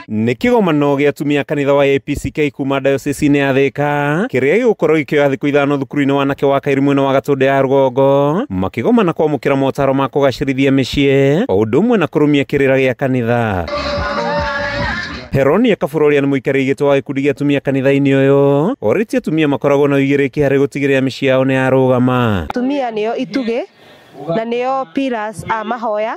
Nĩ kĩgomano gĩa atumia kanitha wa APCK kuma diocese-inĩ ya Thĩka kĩrĩa gĩgũkorwo gĩkĩoya thikũ 5 thukuru-inĩ wa anake wa Kairu mwena wa Gatũndũ ya rũgongo, makĩgomana kwamũkĩra motaro ma kũgacĩrithia mĩciĩ o ũndũ ũmwe na kũrũmia kĩrĩra gĩa kanitha. Heronia Kabura ũrĩa nĩ mũikarĩri gĩtĩ wa gĩkundi gĩa atumia kanitha-inĩ ũyũ orĩtie atumia makoragwo na ũigĩrĩrĩki harĩ gũtigĩrĩra mĩciĩ yao nĩ yarũgama. Atumia nĩo itugĩ na nĩo pillars a mahoya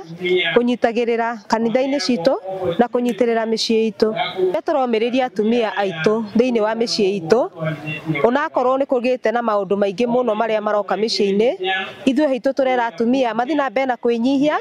kũnyitagĩrĩra kanitha-inĩ citũ na kũnyitĩrĩra mĩciĩ itũ. Rĩrĩa tũromĩrĩria atumia aitũ thĩinĩ wa mĩciĩ itũ, onakorwo nĩ kũgĩte na maũndũ maingĩ mũno marĩa maroka mĩciĩ-inĩ, ithuĩ haitũ tũrera atumia mathiĩ na mbere na kwĩnyihia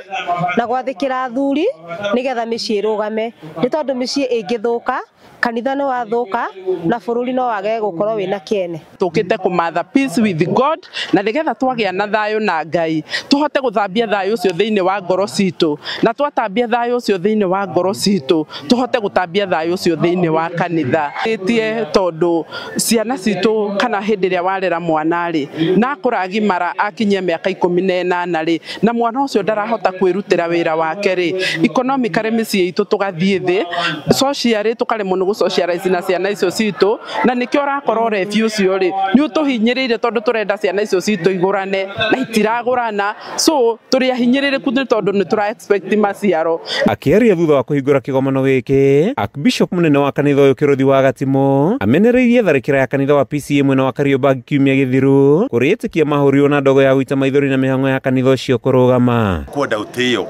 na gwathĩkĩra athuri nĩgetha mĩciĩ ĩrũgame, nĩ tondũ mĩciĩ ĩngĩthũka kanitha nĩ wathũka na bũrũri no wage gũkorwo wĩna kĩene. Tũkĩte kũmatha peace with God na nĩgetha twagĩa na thayũ na Ngai tũhote gũthambia thayũ ũcio thĩinĩ wa ngoro citũ, na twatambia thayũ ũcio thĩinĩ wa ngoro citũ tũhote gũtambia thayũ ũcio thĩinĩ wa kanitha. Ĩtie tondũ ciana citũ kana hĩndĩ ĩrĩa warera mwana rĩ na akũragimara akinyia mĩaka 18 rĩ na mwana ũcio ndarahota kwĩrutĩra wĩra wake rĩ, economically mĩciĩ itũ tũgathiĩ thĩ, socially tũkaremwo nĩ gũsocialize na ciana icio citũ, na nĩkĩo ũrakora ũrebi ũcio rĩ nĩ ũtũhinyĩrĩirie tondũ tũrenda ciana icio citũ igũrane na itiragũrana, so tũrĩ ahinyĩrĩrĩku nĩ tondũ nĩ tũra expect maciaro. Akĩaria thutha wa kũhingũra kĩgomano gĩkĩ, Archbishop mũnene wa kanitha ũyũ Kĩrũthi wa Gatimũ amenereirie tharĩkĩra ya kanitha wa PCA mwena wa Kariobangi kiumia gĩthiru kũrĩ etĩkia mahũrirwo na ndogo ya gũita maithori na mĩhang'o ya kanitha ũcio kũrũgama. Kwenda ũtĩo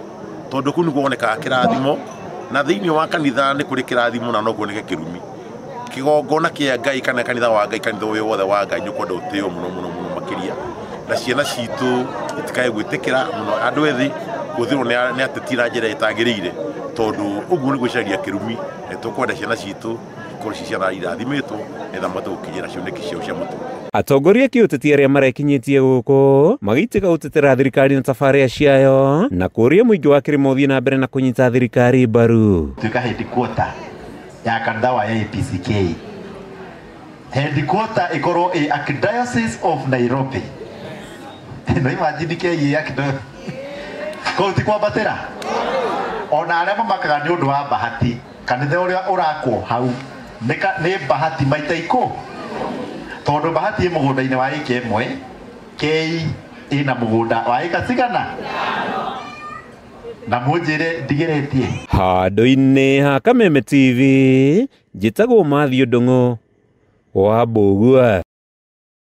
tondũ kũu nĩkuo wonekaga kĩrathimo, na thĩinĩ wa kanitha nĩ kũrĩ kĩrathimo na no kuoneke kĩrumi. Kĩgongona kĩa Ngai kana kanitha wa Ngai, kanitha ũyũ wothe wa Ngai nĩ ũkwenda ũtĩo mũno mũno mũno makĩria, na ciana citũ itikae gwĩtĩkĩra mũno andũ ethĩ kũhũthĩrwo nĩ ateti na njĩra ĩtagĩrĩire, tondũ ũguo nĩ gwĩcaria kĩrumi. Nĩ tũkwenda ciana citũ ikorwo ci ciana irathimĩtwo nĩgetha mahote gũkinyĩra cioneki ciao cia mũtũrĩre. Atongoria a kĩũteti arĩa marekinyĩtie gũkũ magĩitĩka gũtetera thirikari na tabarĩra ciayo na kũũria mũingĩ wa kĩrĩma ũthiĩ na mbere na kũnyita thirikari mbaru. Tuĩka headquarter ya kanitha wa APCK, headquarter ĩkorwo ĩ Archdiocese of Nairobi. No imagine ke ĩ Archdiocese kũu ti kwambatĩra, ona arĩa mamakaga nĩ ũndũ wa bahati, kanitha ũrĩa ũrakwo hau nĩ bahati maita ikũ, tondũ bahati ĩ mũgũnda-inĩ wa ĩka ĩmwe, K ĩna mũgũnda wa ĩka cigana, na mũnjĩre ndigeretie. Handũ-inĩ ha Kameme TV, njĩtagwo Matthew Ndung'u wa Mbũgua.